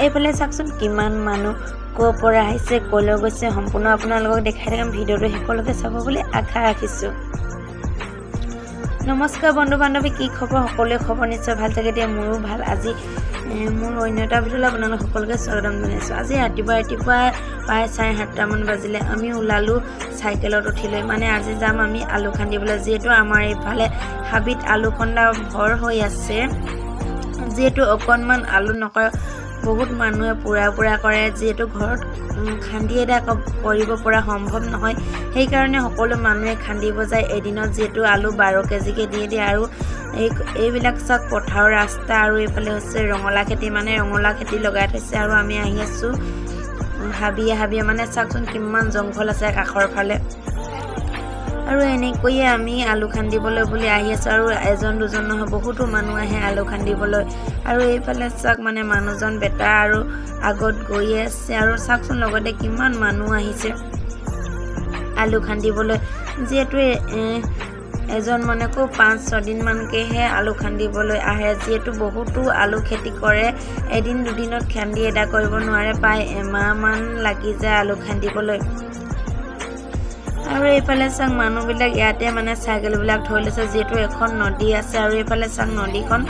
এইফালে চাওকচোন, কিমান মানুহ ক'ৰ পৰা আহিছে, ক'লৈ গৈছে, সম্পূৰ্ণ আপোনালোকক দেখাই থাকিম। ভিডিঅ'টো শেষলৈকে চাব বুলি আশা ৰাখিছোঁ। নমস্কাৰ বন্ধু বান্ধৱী, কি খবৰ সকলোৱে? খবৰ নিশ্চয় ভাল থাকে দিয়া, মোৰো ভাল। আজি মোৰ অন্য এটা ভিডিঅ'লৈ আপোনালোক সকলোকে স্বাগতম জনাইছোঁ। আজি ৰাতিপুৱা ৰাতিপুৱা প্ৰায় 7:30মান বাজিলে, আমি ওলালোঁ চাইকেলত উঠি লৈ। মানে আজি যাম আমি আলু খান্দিবলৈ, যিহেতু আমাৰ এইফালে হাবিত আলু খন্দা ভৰ হৈ আছে। যিহেতু অকণমান আলু নকৰে, বহুত মানুহে পুৰা পুৰা কৰে। যিহেতু ঘৰত খান্দি এটা কৰিব পৰা সম্ভৱ নহয়, সেইকাৰণে সকলো মানুহে খান্দিব যায় এদিনত। যিহেতু আলু 12 কেজিকৈ দিয়ে দিয়ে। আৰু এইবিলাক চাওক, পথাৰৰ ৰাস্তা আৰু এইফালে হৈছে ৰঙালাও খেতি, মানে ৰঙালাও খেতি লগাই থৈছে। আৰু আমি আহি আছোঁ হাবিয়ে হাবিয়ে। মানে চাওকচোন, কিমান জংঘল আছে কাষৰ ফালে। আৰু এনেকৈয়ে আমি আলু খান্দিবলৈ বুলি আহি আছোঁ। আৰু এজন দুজন নহয়, বহুতো মানুহ আহে আলু খান্দিবলৈ। আৰু এইফালে চাওক, মানে মানুহজন বেটা আৰু আগত গৈয়ে আছে। আৰু চাওকচোন, লগতে কিমান মানুহ আহিছে আলু খান্দিবলৈ। যিহেতু এজন মানকো 5-6 দিনমানকৈহে আলু খান্দিবলৈ আহে। যিহেতু বহুতো আলু খেতি কৰে, এদিন দুদিনত খান্দি এটা কৰিব নোৱাৰে, প্ৰায় এমাহমান লাগি যায় আলু খান্দিবলৈ। আৰু এইফালে চাওক, মানুহবিলাক ইয়াতে মানে চাইকেলবিলাক থৈ লৈছে, যিহেতু এখন নদী আছে। আৰু এইফালে চাওক, নদীখন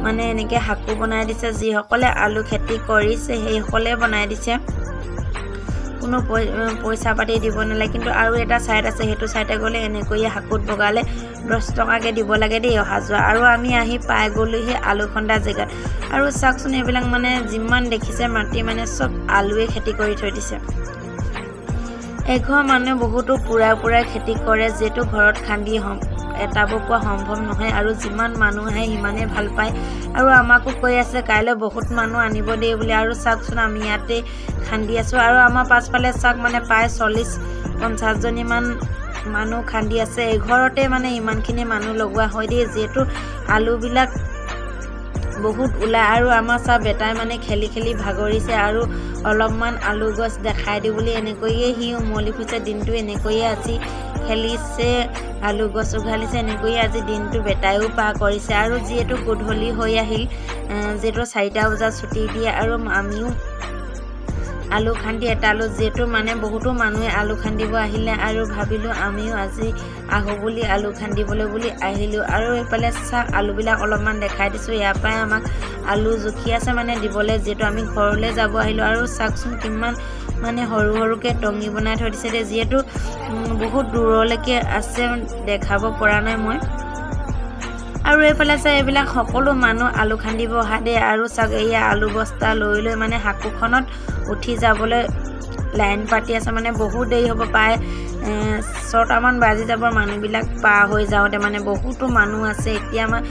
মানে এনেকৈ সাঁকো বনাই দিছে। যিসকলে আলু খেতি কৰিছে, সেইসকলে বনাই দিছে, কোনো পইচা পাতি দিব নালাগে। কিন্তু আৰু এটা ছাইড আছে, সেইটো ছাইডে গ'লে এনেকৈয়ে সাঁকোত বগালে 10 টকাকৈ দিব লাগে দেই অহা যোৱা। আৰু আমি আহি পাই গ'লোহি আলু খন্দা জেগাত। আৰু চাওকচোন, এইবিলাক মানে যিমান দেখিছে মাটি, মানে চব আলুৱে খেতি কৰি থৈ দিছে। এঘৰ মানুহে বহুতো পুৰা পুৰা খেতি কৰে, যিহেতু ঘৰত খান্দি এটাব পোৱা সম্ভৱ নহয়। আৰু যিমান মানুহ আহে সিমানেই ভাল পায়। আৰু আমাকো কৈ আছে, কাইলৈ বহুত মানুহ আনিব দেই বুলি। আৰু চাওকচোন, আমি ইয়াতে খান্দি আছোঁ আৰু আমাৰ পাছফালে চাওক, মানে প্ৰায় 40-50জনীমান মানুহ খান্দি আছে। এঘৰতে মানে ইমানখিনি মানুহ লগোৱা হয় দেই, যিহেতু আলুবিলাক বহুত ওলায়। আৰু আমাৰ চাওক, বেটাই মানে খেলি খেলি ভাগৰিছে আৰু অলপমান আলু গছ দেখাই দিওঁ বুলি এনেকৈয়ে সি উমলি ফুৰিছে। দিনটো এনেকৈয়ে আজি খেলিছে, আলু গছ উঘালিছে, এনেকৈয়ে আজি দিনটো বেটাইও পাৰ কৰিছে। আৰু যিহেতু গধূলি হৈ আহিল, যিহেতু 4টা বজাত ছুটি দিয়ে আৰু আমিও আলু খান্দি এটালো। যিহেতু মানে বহুতো মানুহে আলু খান্দিব আহিলে আৰু ভাবিলোঁ আমিও আজি আহোঁ বুলি, আলু খান্দিবলৈ বুলি আহিলোঁ। আৰু এইফালে চাওক, আলুবিলাক অলপমান দেখাই দিছোঁ। ইয়াৰ পৰাই আমাক আলু জুখি আছে মানে দিবলৈ, যিহেতু আমি ঘৰলৈ যাব আহিলোঁ। আৰু চাওকচোন, কিমান মানে সৰু সৰুকৈ টঙি বনাই থৈ দিছে দেই। যিহেতু বহুত দূৰলৈকে আছে, দেখাব পৰা নাই মই। আৰু এইফালে চাই, এইবিলাক সকলো মানুহ আলু খান্দিব অহা দেই। আৰু চাওক, এয়া আলু বস্তা লৈ লৈ মানে সাঁকোখনত উঠি যাবলৈ লাইন পাতি আছে। মানে বহুত দেৰি হ'ব, প্ৰায় 6টামান বাজি যাব মানুহবিলাক পাৰ হৈ যাওঁতে। মানে বহুতো মানুহ আছে। এতিয়া আমাৰ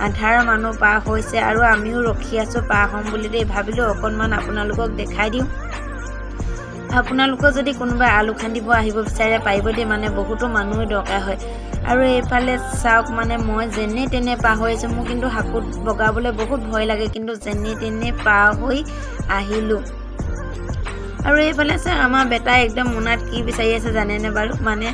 আধাৰ মানুহ পাৰ হৈছে আৰু আমিও ৰখি আছোঁ পাৰ হ'ম বুলি দেই। ভাবিলোঁ অকণমান আপোনালোকক দেখাই দিওঁ। আপোনালোকৰ যদি কোনোবাই আলু খান্দিব আহিব বিচাৰে, পাৰিব দেই, মানে বহুতো মানুহ দৰকাৰ হয়। আৰু এইফালে চাওক, মানে মই যেনে তেনে পাৰ হৈ আহিছোঁ। মোৰ কিন্তু সাঁকোত বগাবলৈ বহুত ভয় লাগে, কিন্তু যেনে তেনে পাৰ হৈ আহিলোঁ। আৰু এইফালে চাওক, আমাৰ বেটাই একদম মোনাত কি বিচাৰি আছে জানেনে বাৰু? মানে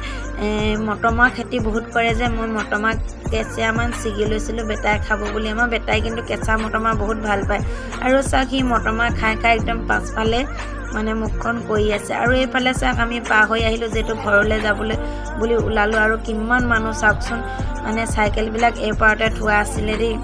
মটৰমাহ খেতি বহুত কৰে যে, মই মটৰমাহ কেঁচিয়ামান ছিগি লৈছিলোঁ বেটাই খাব বুলি। আমাৰ বেটাই কিন্তু কেঁচা মটৰমাহ বহুত ভাল পায়। আৰু চাওক, সি মটৰমাহ খাই খাই একদম পাছফালে মানে মুখখন কৰি আছে। আৰু এইফালে চাওক, আমি পাৰ হৈ আহিলোঁ, যিহেতু ঘৰলৈ যাবলৈ বুলি ওলালোঁ। আৰু কিমান মানুহ চাওকচোন, মানে চাইকেলবিলাক এই পাৰতে থোৱা আছিলে দেই।